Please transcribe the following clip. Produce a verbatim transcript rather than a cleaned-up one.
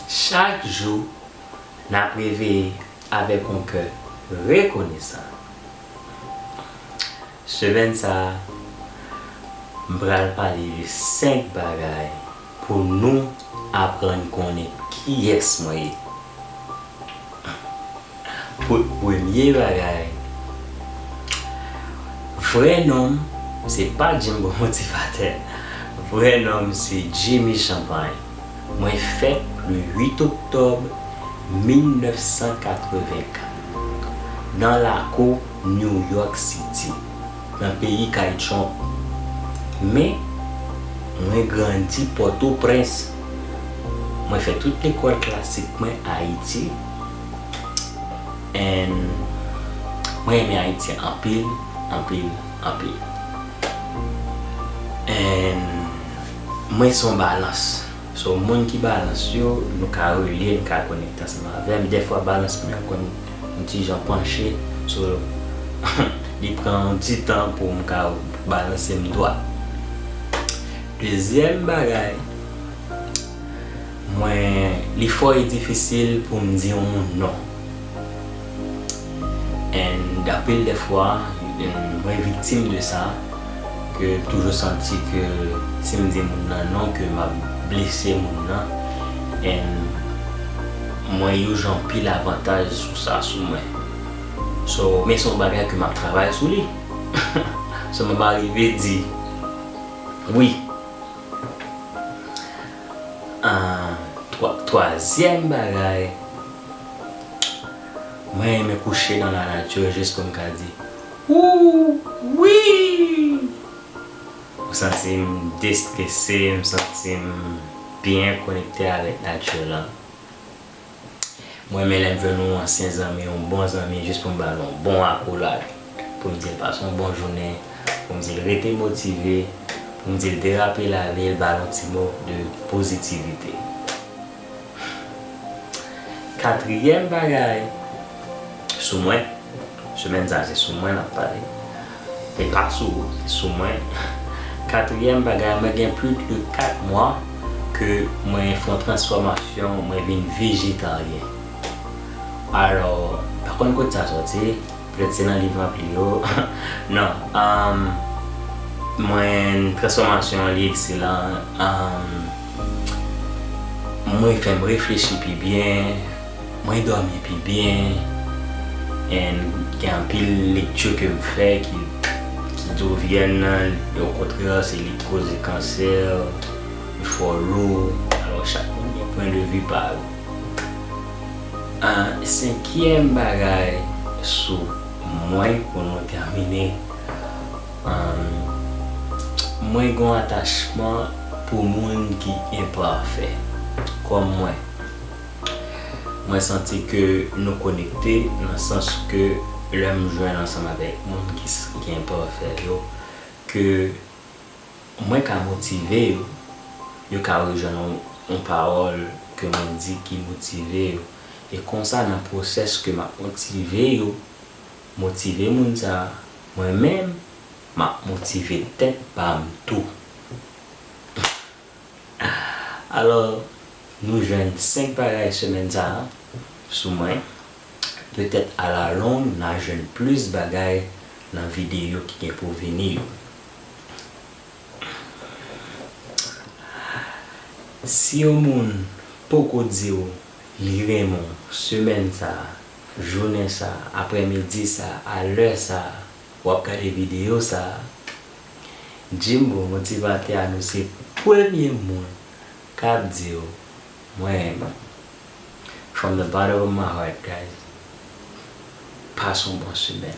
Chak jou, n ap reveye avèk yon kè rekonesan. Semèn sa a, m pral pale de senk bagay pou nou aprann konnen kiyès mwen ye. Pou premye bagay, vrè non m se pa Jimbo Motivatè. Vrè non m se Jimmy Champagne. Mwen fèt le uit oktòb mil nèf san katrevenkat nan lakou New York City, nan peyi kay Trump. Men, mwen grandi Pòtoprens. Mwen fè tout lekòl klasik mwen Ayiti. And mwen renmen Ayiti anpil, anpil, anpil. And mwen se yon balans. So, moun ki balans yo, nou ka relye, nou ka konekte ansanm avè m. Dèfwa, balans mwen an konn yon ti jan panche. So, li pran yon ti tan pou m ka balanse m dwat. Dezyèm bagay, mwen, li fò e difisil pou m di yon moun non. And anpil de fwa, mwen viktim de sa, ke m toujou santi ke si m di moun nan non, ke m ap blese moun nan. And mwen use anpil avantaj sou sa, sou mwen. So, men se yon bagay ke m ap travay sou li. So, m ap arive di wi. Ah, twa-, twazyèm bagay, mwen renmen kouche nan lanati jis pou m ka di, "Ooh, wi!" M santi m destrese, m santi m byen konekte avèk nati lan. Mwen renmen lè m jwenn yon ansyen zanmi, yon bon zanmi, jis pou m ba l yon bon akolad, pou m di l pase yon bon jounen, pou m di l rete motive, pou m di l derape lavi l, ba l yon ti mo de pozitivite. Katriyèm bagay, sou mwen, semèn sa se sou mwen n ap pale, e pa sou ou, se sou mwen. Katriyèm bagay, mwen gen plis de kat mwa ke mwen fè yon transfòmasyon, mwen vin vejetaryen. Alò, pa konn kote sa sòti, petèt se nan liv m ap li yo. Non, um, mwen, transfòmasyon an li ekselan. Um, mwen fè m reflechi pi byen, mwen dòmi pi byen, and gen anpil lekti ke m fè ki, ki di w vyann nan, okontrè, se li k koze kansè, li fò lou. Alò, chak moun gen pwen de vi pa yo. Ah, senkyèm bagay sou mwen pou nou tèmine, um, mwen gen yon atachman pou moun ki enpafè, kòm mwen. Mwen santi ke nou konekte nan sans ke lè m jwenn ansanm avèk moun ki s-, ki enpafè yo, ke mwen ka motive yo, yo ka rejwenn yon, yon pawòl ke mwen di ki motive yo. E konsa, nan pwosès ke m ap motive yo, motive moun sa a, mwen menm, m ap motive tèt pa m tou. Alò, nou jwenn senk bagay semèn sa a sou mwen. Petèt alalong, n a jwenn plis bagay nan videyo ki gen pou vini yo. Si yon moun poko di w li renmen w semèn sa a, jounen sa a, aprèmidi sa a, alè sa a, w ap gade videyo sa a, Jimbo, motivatè a nou, se premye moun k ap di w, "Mwen renmen w." From the bottom of my heart, guys, pase yon bon semèn.